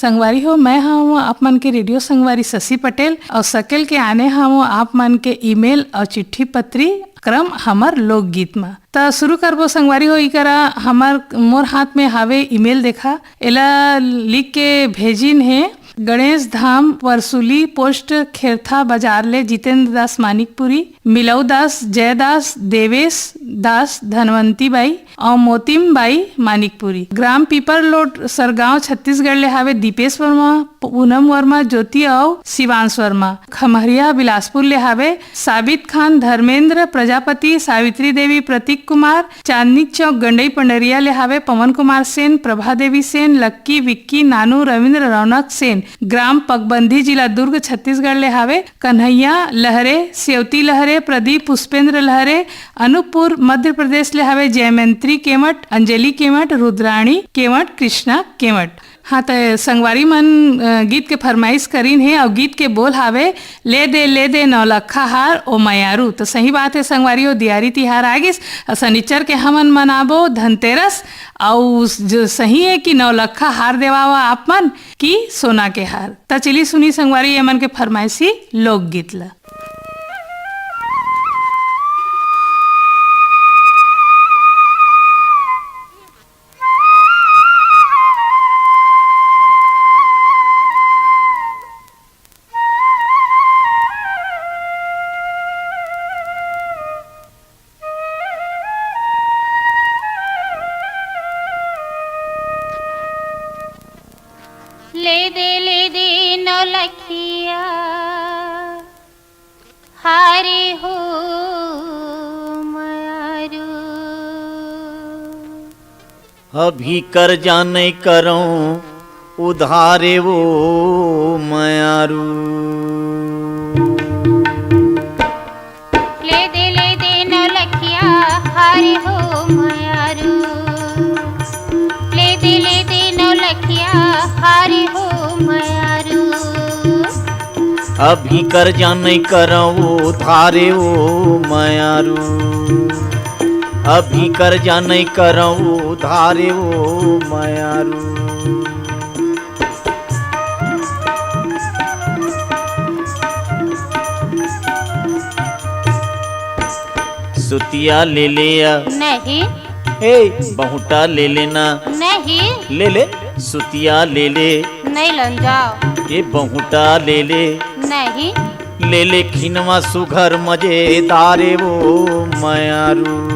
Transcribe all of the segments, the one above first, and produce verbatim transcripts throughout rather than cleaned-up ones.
संगवारी हो, मैं हूँ आप मन के रेडियो संगवारी शशि पटेल, और सकेल के आने हूँ आप मन के ईमेल और चिट्ठी पत्री क्रम हमर लोकगीत म। त शुरू करबो संगवारी हो, इकरा हमर, मोर हाथ में हावे ईमेल, देखा, एला लिख के भेजिन हे गणेश धाम, परसुली पोस्ट, खेरथा बाजार ले जितेंद्र दास मानिकपुरी, मिलऊ दास, जयदास, देवेश दास, धनवंती बाई और मोतिम बाई मानिकपुरी। ग्राम पीपर लोट, सरगांव, छत्तीसगढ़ ले हावे दीपेश वर्मा, पूनम वर्मा, ज्योति और शिवांश वर्मा। खमहरिया, बिलासपुर ले हावे साबित खान, धर्मेंद्र प्रजापति, सावित्री देवी, प्रतीक कुमार, चांदनी चौक, गंडई पंडरिया ले हावे पवन कुमार सेन, प्रभा देवी सेन, लक्की, विक्की, नानू, रविंद्र, रौनक सेन। ग्राम पगबंधी, जिला दुर्ग, छत्तीसगढ़ ले हावे कन्हैया लहरे, सेवती लहरे, प्रदीप, पुष्पेंद्र लहरे। अनूपपुर, मध्य प्रदेश ले हावे जयमंत्री केवट, अंजलि केवट, रुद्राणी केवट, कृष्णा केवट। हाँ, त संगवारी मन, अ, गीत के फरमाइश करीन हे, अउ गीत के बोल हावे, "ले दे, ले दे नौलखा हार ओ मयारू।" त सही बात हे संगवारी हो, दियारी तिहार आ गिस, अउ सनिचर के हमन मनाबो धनतेरस, अउ जो सही हे कि नौलखा हार देवावा आप मन कि सोना के हार। त चली सुनी संगवारी, ये मन के फरमाइशी लोकगीत ला। ले दे, ले दे नौलखिया, हारे हो मयारू। अभी करजा नइ करंव उधारे वो मयारू। ले दे, ले दे नौलखिया, हारे हो मयारू। ले दे, ले दे नौलखिया, हारे हो मयारू। अभी करजा नइ करंव उधारे वो मयारू। अभी करजा नइ करंव उधारे वो मयारू। सुतिया ले ले या। नहीं। ए, बहुटा ले लेना। नहीं। ले ले, सुतिया ले ले। नहीं लंजाओ। ए, बहुटा ले ले। नहीं। ले ले खिनवा सुघर मजेदार वो मयारू।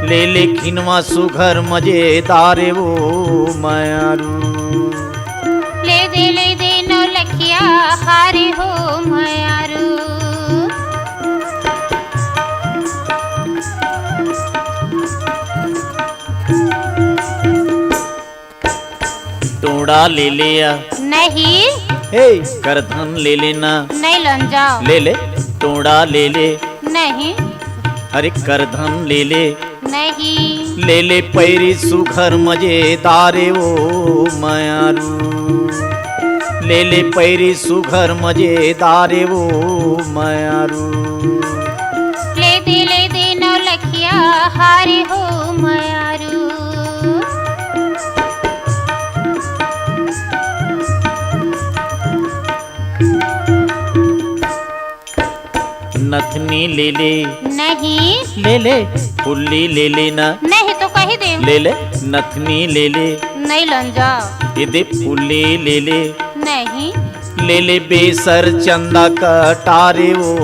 ले ले खिनवा सुघर मजेदार वो मयारू। ले दे, ले दे नौलखिया, हारे हो मयारू। टोड़ा ले ले या। नहीं। हे, करधन ले लेना। नहीं लंजाओ। ले ले, टोड़ा ले ले। नहीं। अरे, करधन ले ले। नहीं। ले ले पैरी सुघर मजेदार वो मयारू। ले ले पैरी सुघर मजेदार वो मयारू। ले दे, ले दे नौलखिया, हारे हो मयारू। नथनी ले ले। नहीं। ले ले। फुल्ली ले लेना। नहीं तो कही दे। ले ले। नथनी ले ले। नहीं लंजा। ये दे फुल्ली ले ले। नहीं। ले ले बेसर चंदा कटारे वो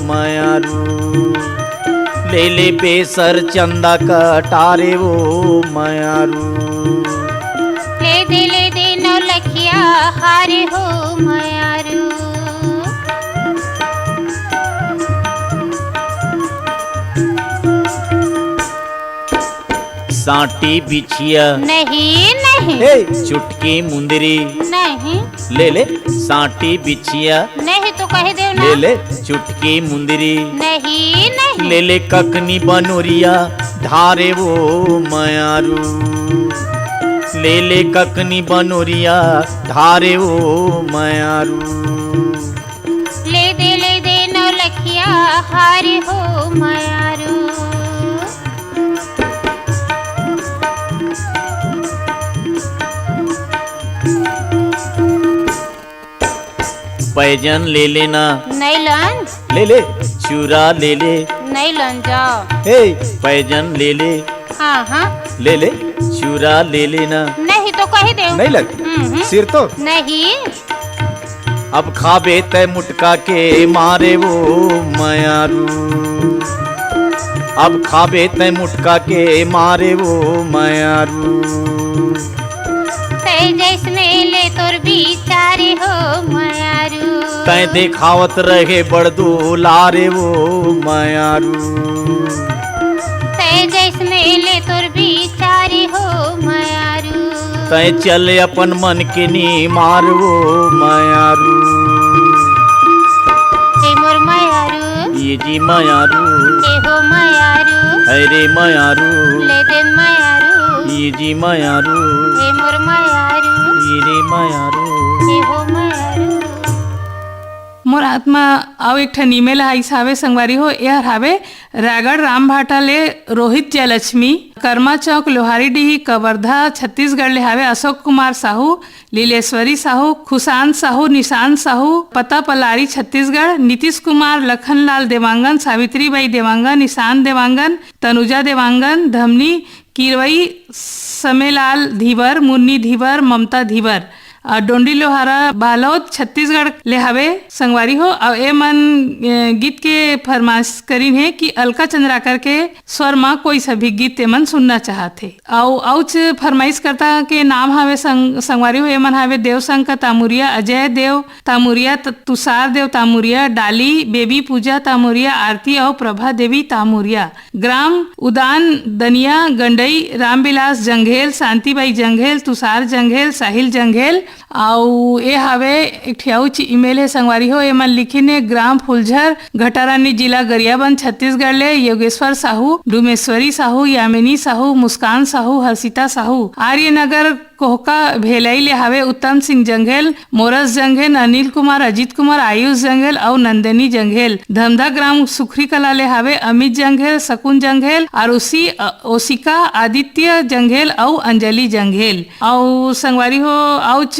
मयारू। ले ले बेसर चंदा कटारे वो मयारू। ले दे, ले दे नौलखिया, हारे हो मयारू। सांटी बिछिया। नहीं, नहीं। हे, चुटकी मुंदरी। नहीं। ले ले, सांटी बिछिया। नहीं तो कह दे ना। ले ले, चुटकी मुंदरी। नहीं, नहीं। ले ले, ककनी बनोरिया, धारे वो मयारू। ले ले, ककनी बनोरिया, धारे वो मयारू। ले दे, ले दे नौलखिया, हारे हो मयारू। पैजन ले लेना। नहीं लन। ले ले। चूरा ले ले। नहीं लन जा। हे, पैजन ले ले। हाँ, हाँ। ले ले। चूरा ले लेना। नहीं तो कही दे। नहीं लग। हम्म, हम्म। सिर तो। नहीं। अब खाबे तै मुटका के मारे वो मयारू। अब खाबे तै मुटका के मारे वो मयारू। तै जैसने ले तोर बिचारे हो मयारू। तै देखावत रहे बड़ दुलारे वो मयारू। तै जैसने ले तोर बिचारे हो मयारू। तै चल अपन मन के नी मार वो मयारू। हे मोर मयारू। ये जी मयारू। हे हो मयारू। अरे मयारू। ले दे मयारू। ये जी मयारू। हे मोर मयारू। ये रे मयारू। हे हो मयारू। मोर हाथ म अउ एक ठन ईमेल आइस हावे संगवारी हो, एहर हावे रायगढ़ रामभाटा ले रोहित जयलक्ष्मी, करमा चौक, लोहारी डीही, कवर्धा, छत्तीसगढ़ ले हावे अशोक कुमार साहू, लीलेश्वरी साहू, खुशांत साहू, निशांत साहू, पता पलारी, छत्तीसगढ़, नीतीश कुमार, लखनलाल देवांगन, सावित्री बाई देवांगन, ईशान देवांगन, तनुजा देवांगन, धमनी किरवई, समेलाल धीवर, मुन्नी धीवर, ममता धीवर, अ, डोंडी लोहारा, बालोद, छत्तीसगढ़ ले हावे संगवारी हो। अउ ए मन, अ, गीत के फरमाइश करीन हे कि अलका चंद्राकर के स्वर म कोई सा भी गीत ए मन सुनना चाहत हे। अउ अउच फरमाइश करता के नाम हावे संग-, संगवारी हो, ए मन हावे देव शंकर तामुरिया, अजय देव तामुरिया, त-, तुषार देव तामुरिया, डाली, बेबी पूजा तामुरिया, आरती अउ प्रभा देवी तामुरिया। ग्राम उदान दनिया गंडई, रामविलास जंघेल, शांतिबाई जंघेल, तुषार जंघेल, साहिल जंघेल। अउ ए हावे एक ठे अउच ईमेल हे संगवारी हो, एमन लिखिन हे, ग्राम फुलझर, घटारानी, जिला गरियाबंद, छत्तीसगढ़ ले योगेश्वर साहू, डूमेश्वरी साहू, यामिनी साहू, मुस्कान साहू, हर्षिता साहू, आर्यनगर कोहका भेलई ले हावे उत्तम सिंह जंघेल, मोरस जंघेल, अनिल कुमार, अजीत कुमार, आयुष जंघेल अउ नंदिनी जंघेल। धमधा ग्राम सुखरी कला ले हावे अमित जंघेल, शकुन जंघेल, आरुषि, अ, ओसिका, आदित्य जंघेल अउ अंजलि जंघेल। अउ संगवारी हो, अउच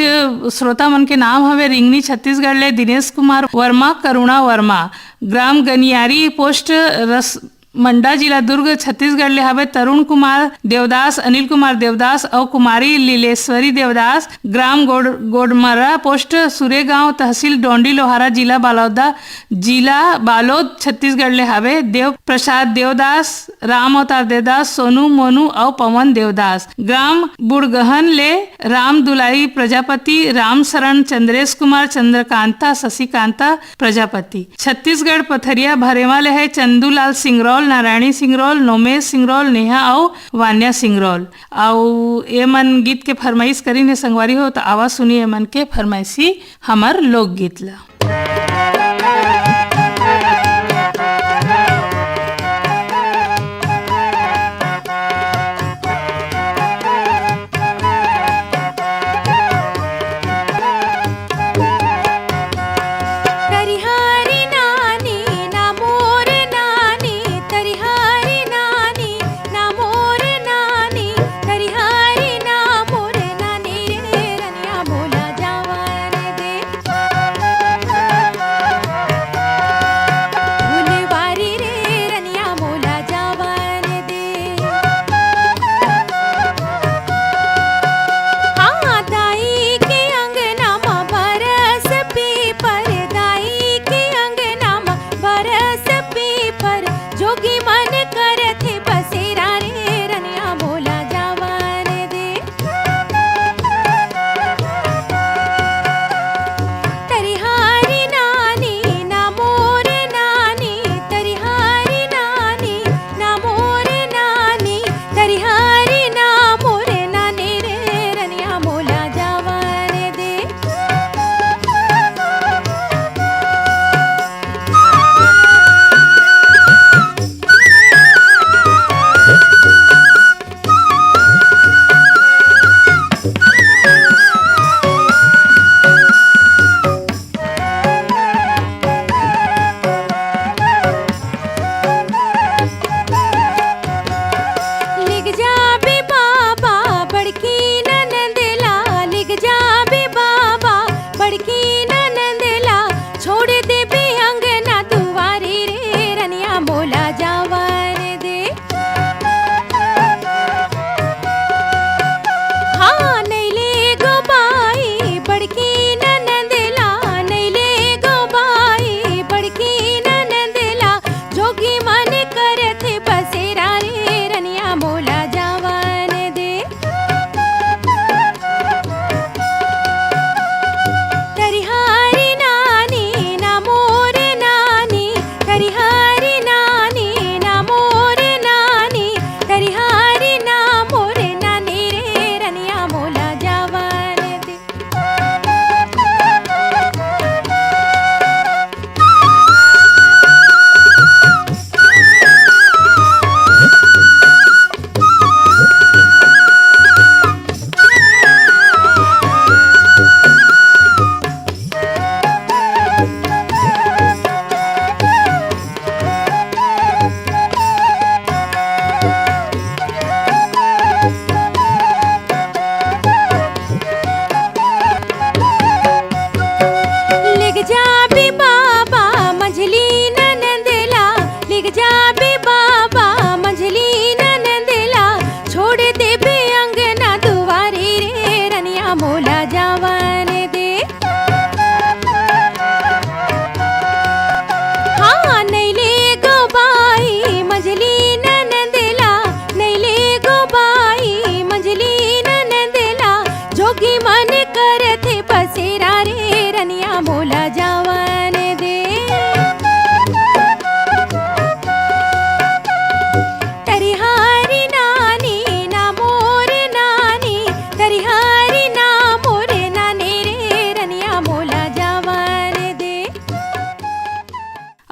श्रोता मन के नाम हवे रिंगनी छत्तीसगढ़ ले दिनेश कुमार वर्मा, करुणा वर्मा, ग्राम गनियारी, पोस्ट रस मंडा, जिला दुर्ग, छत्तीसगढ़ ले हावे तरुण कुमार देवदास, अनिल कुमार देवदास अउ कुमारी लीलेश्वरी देवदास, ग्राम गोड-, गोडमरा, पोस्ट सुरेगांव, तहसील डोंडी लोहारा, जिला बालोदा, जिला बालोद, छत्तीसगढ़ ले हावे देव प्रसाद देवदास, राम अवतार देवदास, सोनू, मोनू अउ पवन देवदास। ग्राम बुड़गहन ले राम दुलारी प्रजापति, राम शरण, चंद्रेश कुमार, चंद्रकांता, शशिकांता प्रजापति। छत्तीसगढ़ पथरिया भरेवा ले हे चंदूलाल सिंगरौल, नारायणी सिंगरौल, नोमेश सिंगरौल, नेहा अउ वान्या सिंगरौल। अउ ए मन गीत के फरमाइश करीन हे संगवारी हो, त आवा सुनी ए मन के फरमाइशी हमर लोकगीत ला।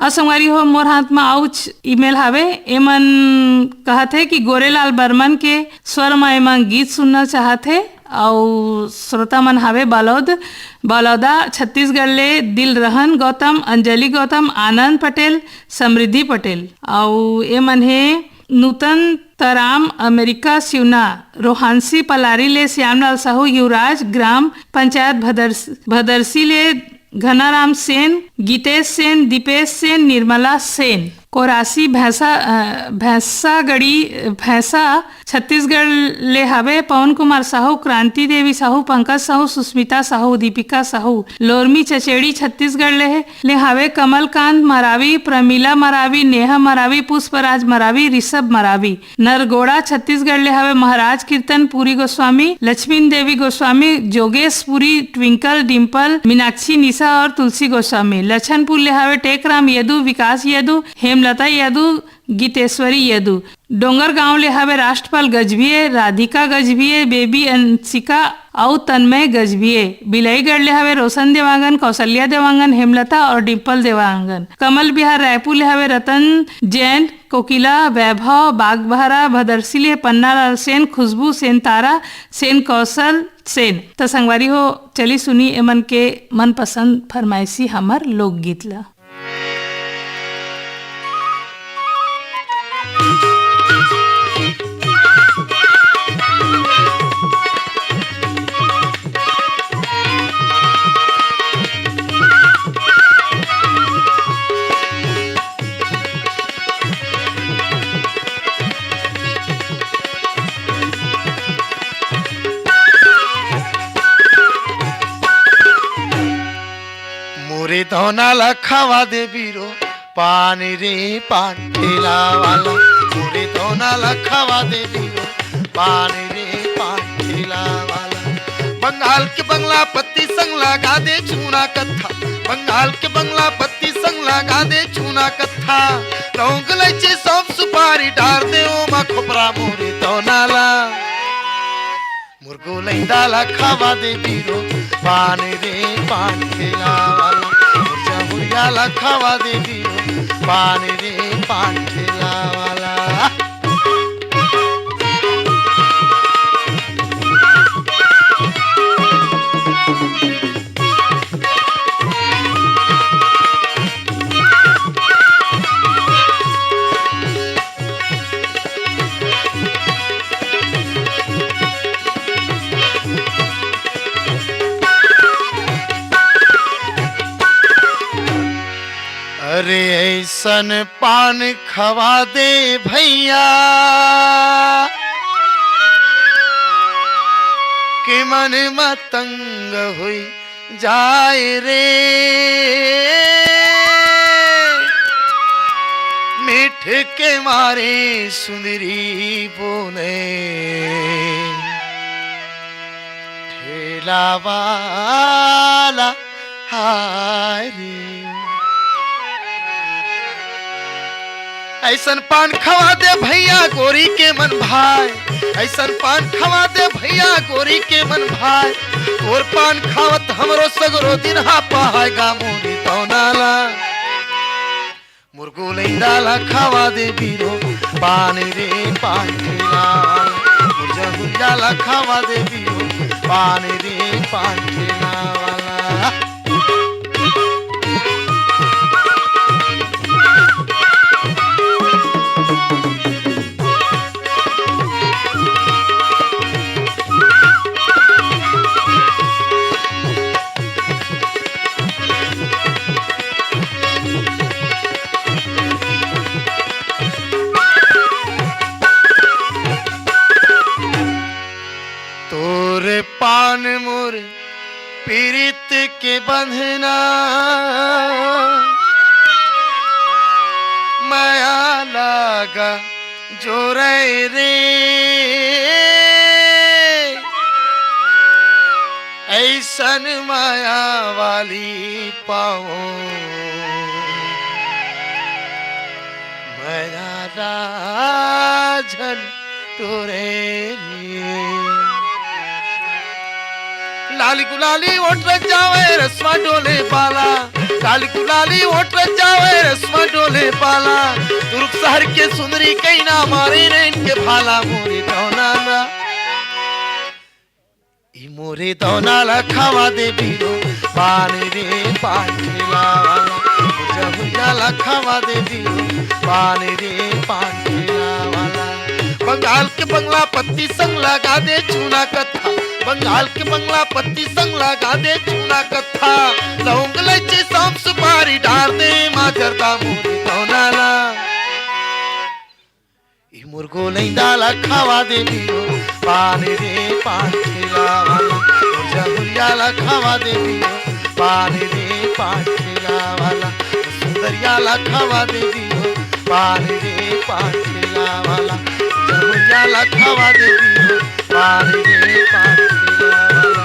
अउ संगवारी हो, मोर हाथ म आउच email हावे। एमन कहत हे कि गोरेलाल बर्मन के स्वर म एमन गीत सुनना चाहत हे। अउ श्रोता मन हावे बलौद, बलौदा छत्तीसगढ़ ले दिलरहन गौतम, अंजलि गौतम, आनंद पटेल, समृद्धि पटेल। अउ एमन हे नूतन तराम, अमेरिका सिवना, रोहांसी पलारी ले श्यामलाल साहू, युवराज, ग्राम पंचायत भदरस-, भदरसी ले घनाराम सेन, गीतेश सेन, दीपेश सेन, निर्मला सेन, कोरासी भैंसा, अ, भैंसागढ़ी, भैंसा छत्तीसगढ़ ले हावे, पवन कुमार साहू, क्रांति देवी साहू, पंकज साहू, सुस्मिता साहू, दीपिका साहू, लोरमी चचेड़ी छत्तीसगढ़ ले, ले हावे, कमलकांत मरावी, प्रमिला मरावी, नेहा मरावी, पुष्पराज मरावी, ऋषभ मरावी। नरगोड़ा छत्तीसगढ़ ले हवे महाराज कीर्तनपुरी गोस्वामी, लक्ष्मी देवी गोस्वामी, जोगेशपुरी, ट्विंकल, डिंपल, मीनाक्षी, निशा और तुलसी गोस्वामी। लछनपुर ले हवे टेकराम यदु, विकास यदु, हेमलता यदु, गीतेश्वरी यदु। डोंगरगांव ले हवे राष्ट्रपाल गजभिये, राधिका गजभिये, बेबी अंशिका अउ तन्मय गजभिये। बिलाईगढ़ ले हवे रोशन देवांगन, कौशल्या देवांगन, हेमलता और डिंपल देवांगन। कमल विहार रायपुर ले हवे रतन जैन, कोकिला, वैभव, बागबहरा, भदरसी ले पन्नालाल सेन, खुशबू सेन, तारा सेन, कौशल सेन। त संगवारी हो, चली सुनी एमन के मनपसंद फरमाइशी हमर लोकगीत ला। मोरे धौना ला खवा दे बीरो, पान रे पान ठेला वाला। मोरे धौना ला खवा दे बीरो, पान रे पान ठेला वाला। बंगाल के बंगला पत्ती संग लगा दे चूना कत्था, बंगाल के बंगला पत्ती संग लगा दे चूना कत्था। लौंग, इलायची, सौंफ, सुपारी डार दे ओमा खोपरा, मोरे धौना ला। मोर गोलैंदा ला खवा दे बीरो, पान रे पान ठेला वाला। मोर जहुरिया ला खवा दे बीरो, पान रे पान ठेला वाला। अरे ऐसन पान खवा दे भैया, के मन मतंग होई जाए रे। मीठ के मारे सुंदरी बोले ठेला वाला, हाय रे। ऐसन पान खवा दे भैया गोरी के मन भाए, ऐसन पान खवा दे भैया गोरी के मन भाए। तोर पान खावत हमरो सगरो दिन हा पहाय गा मोरी तौनाला। मोर गोलैंदा ला खवा दे बीरो, पान रे पान ठेला वाला। मोर जहुरिया ला खवा दे बीरो, पान रे पान ठेला वाला। तोर पान मोर पीरित के बंधना, मया लागा जोरे रे। ऐसन मया वाली पाओ, मया राजन टोरे रे। लाली गुलाली ओट रचावे रसवा डोले बाला, लाली गुलाली ओट रचावे रसवा पाला, दुर्ग शहर के सुंदरी कहीं ना मारे रे इनके भाला, मोरे दौना ला। ई मोरे दौना ला खावा दे बीरो, पानी रे पान ठेला वाला। जहुरिया ला खावा दे बीरो, पानी रे पान ठेला वाला। बंगाल के बंगला पत्ती संग लगा दे चूना कत्था, बंगाल के बंगला पत्ती संग लगा दे चूना कत्था। लौंग, इलायची, सौंफ, सुपारी डार दे माँ जरदा, मोरे दौना ला। ई मोर गोलैंदा ला खावा दे बीरो, पान रे पान ठेला वाला। मोर जहुरिया ला खावा दे बीरो, पान रे पान ठेला वाला। मोर सुंदरिया ला खावा दे बीरो, पान रे पान ठेला वाला। मोर जहुरिया ला खावा दे बीरो, पान रे पान ठेला वाला।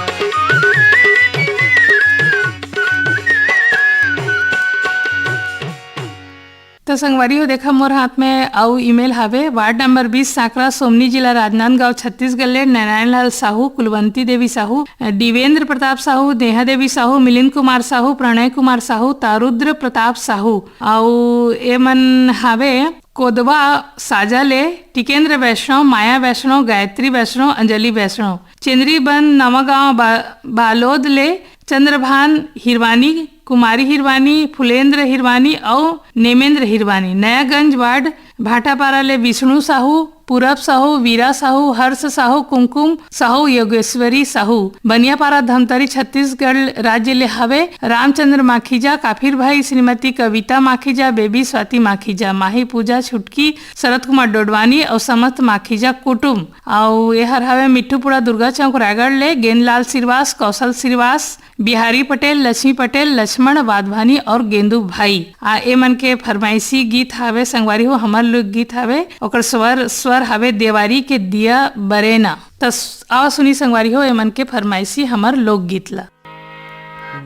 त संगवारी हो, देखा मोर हाथ में अउ ईमेल हावे। वार्ड नंबर बीस, सांकरा सोमनी, जिला राजनांदगांव, छत्तीसगढ़ ले नारायण लाल साहू, कुलवंती देवी साहू, देवेंद्र प्रताप साहू, नेहा देवी साहू, मिलिंद कुमार साहू, प्रणय कुमार साहू, तारुद्र प्रताप साहू, अउ एमन हावे कोदवा साजा ले टिकेंद्र वैष्णव, माया वैष्णव, गायत्री वैष्णव, अंजलि वैष्णव, चेंदरी बन नवागांव बा-, बालोद ले चंद्रभान हिरवानी, कुमारी हिरवानी, फुलेंद्र हिरवानी अउ नेमेंद्र हिरवानी। नयागंज वार्ड भाटापारा ले विष्णु साहू, पूरब साहू, वीरा साहू, हर्ष साहू, कुमकुम साहू, योगेश्वरी साहू। बनियापारा धमतरी छत्तीसगढ़ राज्य ले हवे रामचंद्र माखीजा, काफिर भाई, श्रीमती कविता माखीजा, बेबी स्वाति माखीजा, माही पूजा छुटकी, शरद कुमार डोडवानी अउ समस्त माखीजा कुटुम। अउ एहर हवे मिट्ठूपुरा दुर्गा चौक रायगढ़ ले गेंदलाल श्रीवास, कौशल श्रीवास, बिहारी पटेल, लक्ष्मी पटेल, लक्ष्मण वाधवानी और गेंदू भाई। आ ए मन के फरमाइशी गीत हावे संगवारी हो, हमर लोकगीत हावे, ओकर स्वर, स्वर हावे देवारी के दिया बरेना। त स-, आवा सुनी संगवारी हो ए मन के फरमाइशी हमर लोकगीत ला।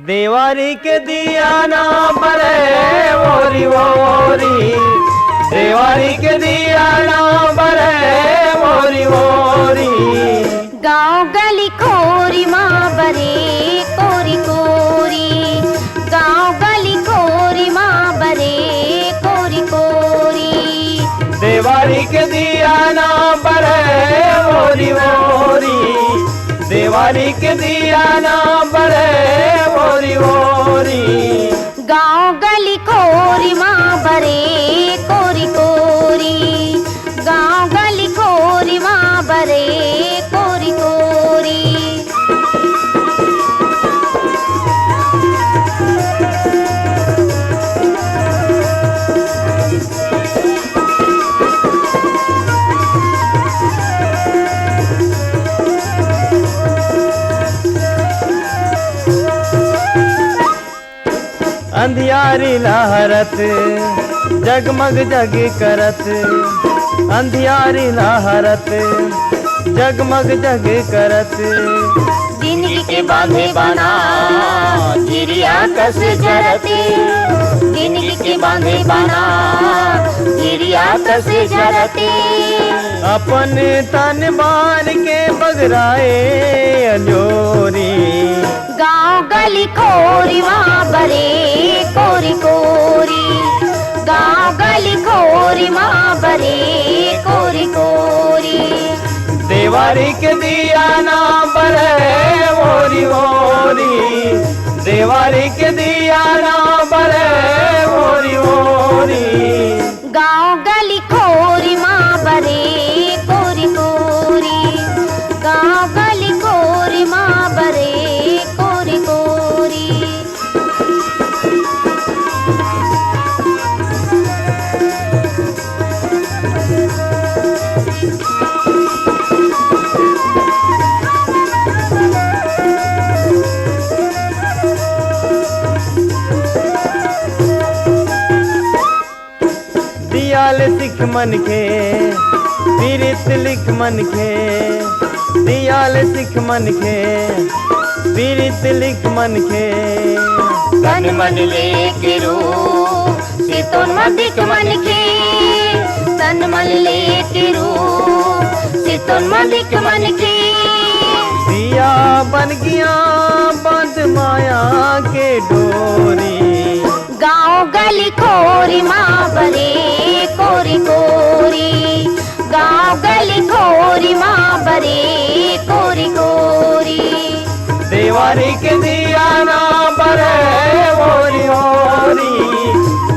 देवारी के दिया ना बरे ओरी ओरी, देवारी के दिया ना बरे ओरी ओरी। गाँव गली खोरी मा बरे कोरी कोरी, गाँव गली खोरी मा बरे कोरी कोरी। देवारी के दिया ना बरे ओरी ओरी, देवारी के दिया ना बरे ओरी ओरी। गाँव गली खोरी मा बरे कोरी कोरी, गाँव गली खोरी मा बरे कोरी कोरी। अंधियारी लहरत, जगमग जग करत, अंधियारी लहरत, जगमग जग करत। जिंदगी के बांधे बाना, चिड़िया कस जरत, जिंदगी के बांधे बाना, चिड़िया कस जरत। अपन तन बान के बगराए अंजोरी। गाँव गली खोरी मा बरे कोरी कोरी, गाँव गली खोरी मा बरे कोरी कोरी। देवारी के दिया ना बरे ओरी ओरी, देवारी के दिया ना बरे ओरी ओरी। गाँव गली खोरी मा बरे कोरी कोरी, गाँव गली खोरी मा बरे कोरी कोरी। दियाल सिख मनखे, पीरित लिख मनखे, दियाल सिख मनखे, पीरित लिख मनखे। तन मन लेके रूप, सितोन मदिक मनखे, तन मन लेके रूप, सितोन मदिक मनखे। दिया बन गया बंद माया के डोरी। गाँव गली खोरी मा बर के दिया ना बरे ओरी ओरी,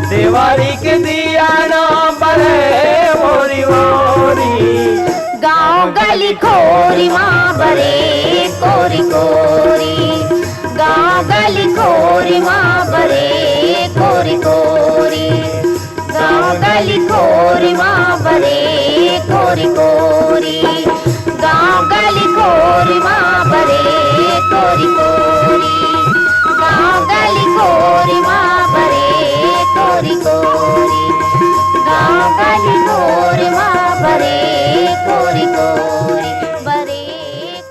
देवारी के दिया ना बरे ओरी ओरी। गाँव गली खोरी मा बरे कोरी कोरी, गाँव गली खोरी मा बरे कोरी कोरी। गाँव गली खोरी मा बरे कोरी कोरी, गाँव गली खोरी मा बरे कोरी कोरी, गाँव गली खोरी मा बरे कोरी कोरी, गाँव गली खोरी मा बरे कोरी कोरी, बरे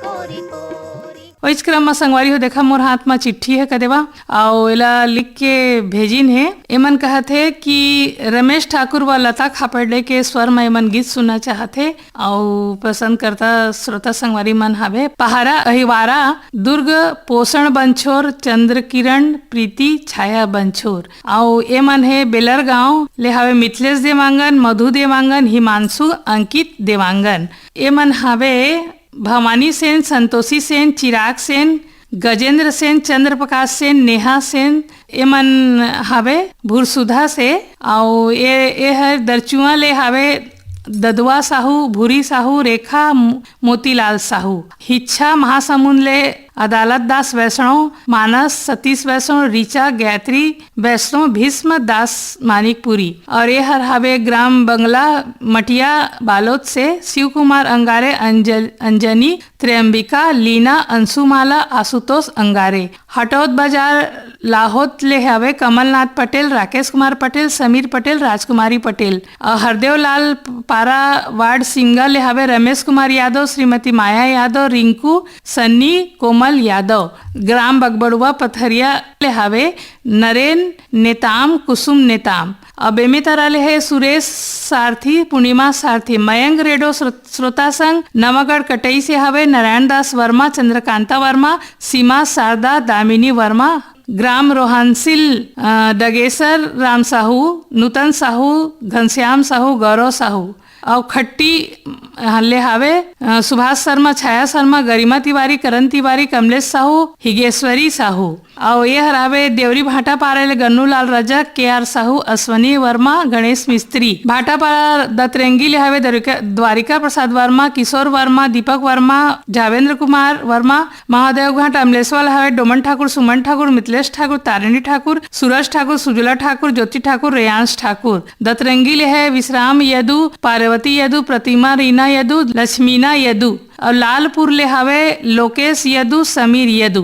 कोरी कोरी। ओइच क्रम म संगवारी हो, देखा मोर हाथ म चिट्ठी हे कदेवा, अउ एला लिख के भेजिन हे। एमन कहत हे कि रमेश ठाकुर व लता खापर्डे के स्वर म एमन गीत सुनना चाहत हे, अउ पसंदकर्ता श्रोता संगवारी मन हावे पहारा अहिवारा, दुर्ग, पोषण बंछोर, चंद्र किरण, प्रीति, छाया बंछोर, अउ एमन हे बेलर गांव ले हावे मिथिलेश देवांगन, मधु देवांगन, हिमांशु, अंकित देवांगन। एमन हावे भवानी सेन, संतोषी सेन, चिराग सेन, गजेंद्र सेन, चंद्र प्रकाश सेन, नेहा सेन, एमन हावे भुरसुधा से, अउ ए, ए हर दरचुआ ले हावे ददवा साहू, भूरी साहू, रेखा, मो-, मोतीलाल साहू। हिच्छा महासमुंद ले अदालत दास वैष्णव, मानस सतीश वैष्णव, ऋचा, गायत्री वैष्णव, भीष्म दास मानिकपुरी। अउ ए हर हावे ग्राम बंगला मटिया बालोद से शिव कुमार अंगारे, अंजल-, अंजनी, त्र्यंबिका, लीना, अंशुमाला, आशुतोष अंगारे। हटौद बाजार लाहोद ले हवे कमलनाथ पटेल, राकेश कुमार पटेल, समीर पटेल, राजकुमारी पटेल। अ, हरदेव लाल पारा वार्ड सिंगा ले हवे रमेश कुमार यादव, श्रीमती माया यादव, रिंकू, सन्नी, कोमल यादव। ग्राम बगबड़ुआ पथरिया ले हवे नरेन नेताम, कुसुम नेताम। अ, बेमेतरा ले हे सुरेश सारथी, पूर्णिमा सारथी। मयंक रेडो श्रो-, श्रोता संघ नवागढ़ कटई से हवे नारायण दास वर्मा, चंद्रकांता वर्मा, सीमा शारदा, दामिनी वर्मा। ग्राम रोहानसिल, अ, डगेसर राम साहू, नूतन साहू, घनश्याम साहू, गौरव साहू। अउ खट्टी, अ, ले हावे, अ, सुभाष शर्मा, छाया शर्मा, गरिमा तिवारी, करण तिवारी, कमलेश साहू, हिगेश्वरी साहू। अउ ये हर हावे देवरी भाटापारा ले गन्नू लाल रजक, के आर साहू, अश्वनी वर्मा, गणेश मिस्त्री। भाटापारा दतरेंगी ले हावे द्वारिका, द्वारिका प्रसाद वर्मा, किशोर वर्मा, दीपक वर्मा, जावेंद्र कुमार वर्मा। महादेवघाट अमलेश्वर ले हावे डोमन ठाकुर, सुमन ठाकुर, मिथिलेश ठाकुर, तारिणी ठाकुर, सूरज ठाकुर, सुजला ठाकुर, ज्योति ठाकुर, रेयांश ठाकुर। दतरंगी ले हे विश्राम यदु, पार्वती यदु, प्रतिमा रीना यदु, लक्ष्मीना यदु। अउ लालपुर ले हावे लोकेश यदु, समीर यदु।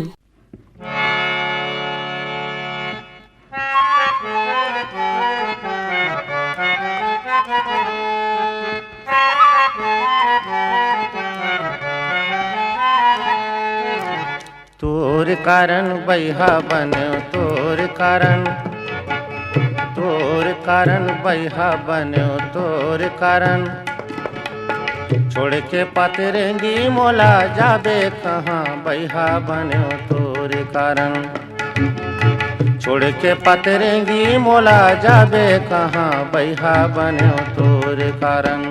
तोर कारण बइहा बन्यो, तोर कारण, तोर कारण बइहा बन्यो, तोर कारण। छोड़ के पतरेंगी मोला जाबे कहाँ, बइहा बन्यो तोर कारण। छोड़ के पतरेंगी मोला जाबे कहाँ, बइहा बन्यो तोर कारण।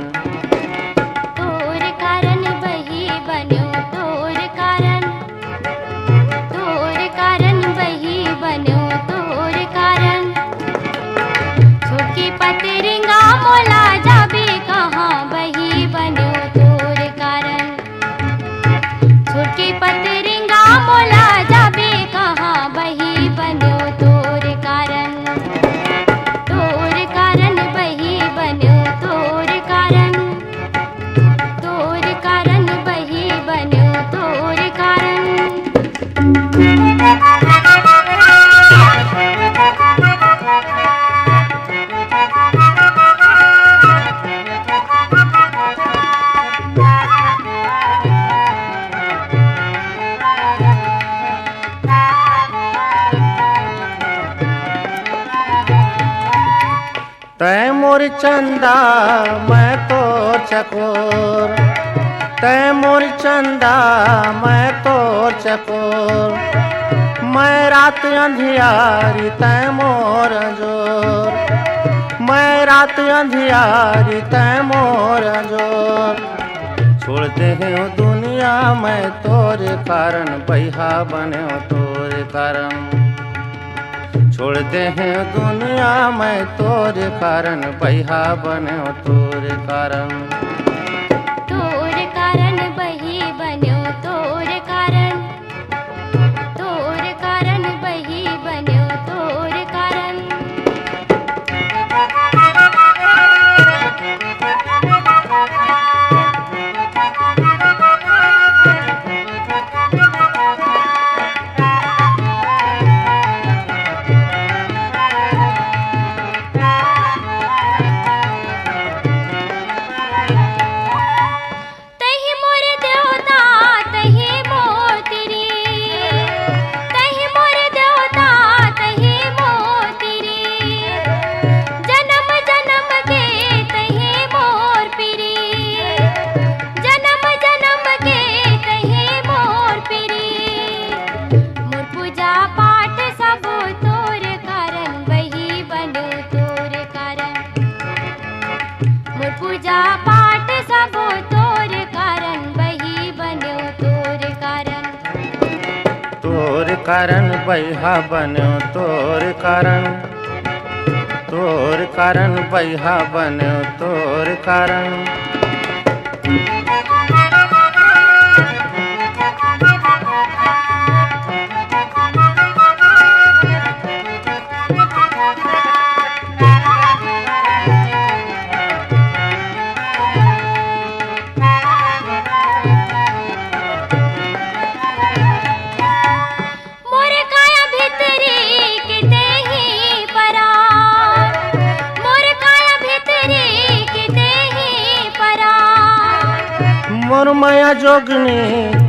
तोर कारण बही बन्यो तोर कारण, तोर कारण बही बन्यो तोर कारण। छोटकी पतरेंगा मोला जाबे कहाँ, बही बन्यो तोर कारण। छोटकी पतरेंगा मोला जाबे कहाँ, बही बन्यो तोर कारण। तोर कारण बही बन्यो तोर कारण। तोर कारण बही बन्यो तोर कारण। तैं मोर चंदा, मैं तोर चकोर। तैं मोर चंदा, मैं तोर चकोर। मैं रात अंधियारी, तैं मोर अंजोर। मैं रात अंधियारी, तैं मोर अंजोर। छोड़ देहेंव दुनिया मैं तोरे कारन, बइहा बनेंव तोरे कारन। छोड़ देहेंव दुनिया मैं तोरे कारन, बइहा बनेंव तोरे कारन। तोरे कारन बही बनेंव तोरे कारन, तोरे कारन बही बनेंव तोरे कारन। तहीं मोर देवता, तहीं मोर तिरी, तहीं मोर देवता, तहीं मोर तिरी। जनम जनम के तहीं मोर पिरी, जनम जनम के तहीं मोर पिरी। मोर पूजा पाठ सब तोर कारन, बही बनेंव तोर कारन। मोर पूजा पाठ सब तोर कारन, बही बनेंव तोर कारन। तोर कारन बइहा बनेंव तोर कारन, तोर कारन बइहा बनेंव तोर कारन। मोर काया भीतरी के तेही परान, मोर काया भीतरी के तेही परान। मोर माया जोगनी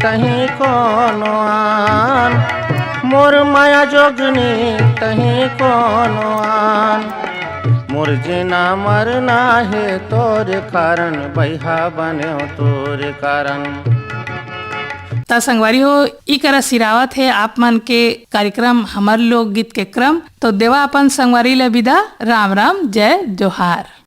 तहीं कोनो आन, मोर माया जोगनी तहीं कोनो आन। मोर जीना मरना हे तोर कारन, बइहा बनेंव तोर कारन। त संगवारी हो, ई करा सिरावत हे आप मन के कार्यक्रम हमर लोकगीत के क्रम। तो देवा अपन संगवारी ले विदा, राम राम, जय जोहार।